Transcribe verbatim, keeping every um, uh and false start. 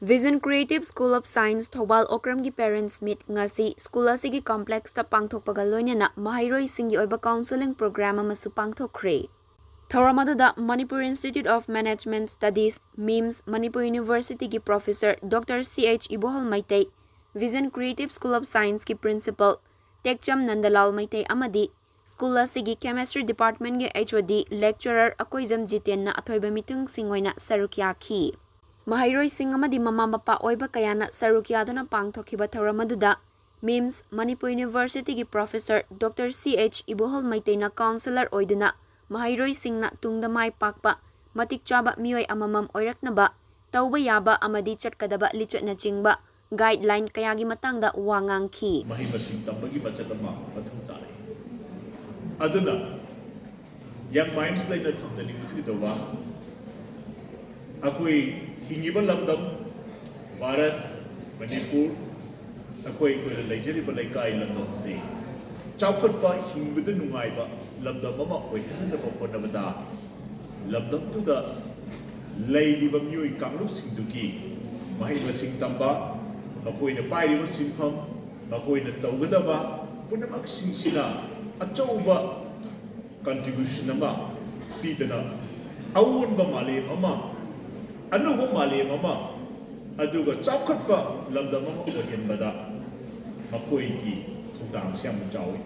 Vision Creative School of Science ꯊꯧꯕꯥꯜ ꯑꯣꯀ꯭ꯔꯝꯒꯤ Parents Meet ꯉꯁꯤ ꯁ꯭ꯀꯨꯜ ꯑꯁꯤꯒꯤ complexꯇ ꯄꯥꯡꯊꯣꯛꯄꯒ ꯂꯣꯏꯅꯅ ꯃꯍꯩꯔꯣꯏꯁꯤꯡꯒꯤ ꯑꯣꯏꯕ counselling program ꯑꯃꯁꯨ ꯄꯥꯡꯊꯣꯛꯈ꯭ꯔꯦ꯫ ꯊꯧꯔꯝ ꯑꯗꯨꯗ Manipur Institute of Management Studies, MIMS, Manipur Universityꯒꯤ Professor Doctor C H ꯏꯕꯣꯍꯜ Meitei, Vision Creative School of Scienceꯀꯤ Principal ꯇꯦꯛꯆꯝ ꯅꯟꯗꯂꯥꯜ Meitei ꯑꯃꯗꯤ ꯁ꯭ꯀꯨꯜ ꯑꯁꯤꯒꯤ Chemistry Departmentꯀꯤ H O D Lecturer Akoijam ꯖꯤꯇꯦꯟꯅ ꯑꯊꯣꯏꯕ ꯃꯤꯇꯨꯡꯁꯤꯡ ꯑꯣꯏꯅ ꯁꯔꯨꯛ ꯌꯥꯈꯤ꯫ ꯃꯍꯩꯔꯣꯏꯁꯤꯡ ꯑꯃꯗꯤ ꯃꯃꯥ ꯃꯄꯥ ꯑꯣꯏꯕ ꯀꯌꯥꯅ ꯁꯔꯨꯛ ꯌꯥꯗꯨꯅ ꯄꯥꯡꯊꯣꯛꯈꯤꯕ ꯊꯧꯔꯝ ꯑꯗꯨꯗ MIMS, Manipur Universityꯒꯤ Professor Doctor C H ꯏꯕꯣꯍꯜ ꯃꯩꯇꯩꯅ counselor ꯑꯣꯏꯗꯨꯅ ꯃꯍꯩꯔꯣꯏꯁꯤꯡꯅ ꯇꯨꯡꯗ ꯃꯥꯏ ꯄꯥꯛꯄ, ꯃꯇꯤꯛ ꯆꯥꯕ ꯃꯤꯑꯣꯏ ꯑꯃꯃꯝ ꯑꯣꯏꯔꯛꯅꯕ ꯇꯧꯕ ꯌꯥꯕ ꯑꯃꯗꯤ ꯆꯠꯀꯗꯕ ꯂꯤꯆꯠꯅꯆꯤꯡꯕ guideline ꯀꯌꯥꯒꯤ ꯃꯇꯥꯡꯗ ꯋꯥ ꯉꯥꯡꯈꯤ꯫ ꯃꯍꯩ ꯃꯁꯤꯡ ꯇꯝꯕꯒꯤ ꯃꯆꯠ ꯑꯃ ꯃꯊꯧ ꯇꯥꯔꯛꯏ꯫ ꯑꯗꯨꯅ young minds ꯂꯩꯅ ꯊꯝꯖꯅꯤꯡꯕꯁꯤ ꯀꯩꯗꯧꯕ? ꯑꯩꯈꯣꯏ ꯍꯤꯡꯉꯤꯕ ꯂꯝꯗꯝ ꯚꯥꯔꯠ, ꯃꯅꯤꯄꯨꯔ, ꯑꯩꯈꯣꯏ ꯑꯩꯈꯣꯏꯅ ꯂꯩꯖꯔꯤꯕ ꯂꯩꯀꯥꯏ ꯂꯝꯗꯝꯁꯤ ꯆꯥꯎꯈꯠꯄ, ꯍꯤꯡꯕꯗ ꯅꯨꯡꯉꯥꯏꯕ ꯂꯝꯗꯝ ꯑꯃ ꯑꯣꯏꯍꯟꯅꯕ ꯍꯣꯠꯅꯕꯗ ꯂꯝꯗꯝꯗꯨꯗ ꯂꯩꯔꯤꯕ ꯃꯤꯑꯣꯏ ꯀꯥꯡꯂꯨꯞꯁꯤꯡꯗꯨꯒꯤ ꯃꯍꯩ ꯃꯁꯤꯡ ꯇꯝꯕ, ꯃꯈꯣꯏꯅ ꯄꯥꯏꯔꯤꯕ ꯁꯤꯟꯐꯝ, ꯃꯈꯣꯏꯅ ꯇꯧꯒꯗꯕ ꯄꯨꯝꯅꯃꯛꯁꯤꯡꯁꯤꯅ ꯑꯆꯧꯕ contribution ꯑꯃ ꯄꯤꯗꯅ ꯑꯑꯣꯟꯕ ꯃꯥꯂꯦꯝ ꯑꯃ, ꯑꯅꯧꯕ ꯃꯥꯂꯦꯝ ꯑꯃ, ꯑꯗꯨꯒ ꯆꯥꯎꯈꯠꯄ ꯂꯝꯗꯝ ꯑꯃ ꯑꯣꯏꯍꯟꯕꯗ ꯃꯈꯣꯏꯒꯤ ꯊꯧꯗꯥꯡꯁꯤ ꯌꯥꯝꯅ ꯆꯥꯎꯏ꯫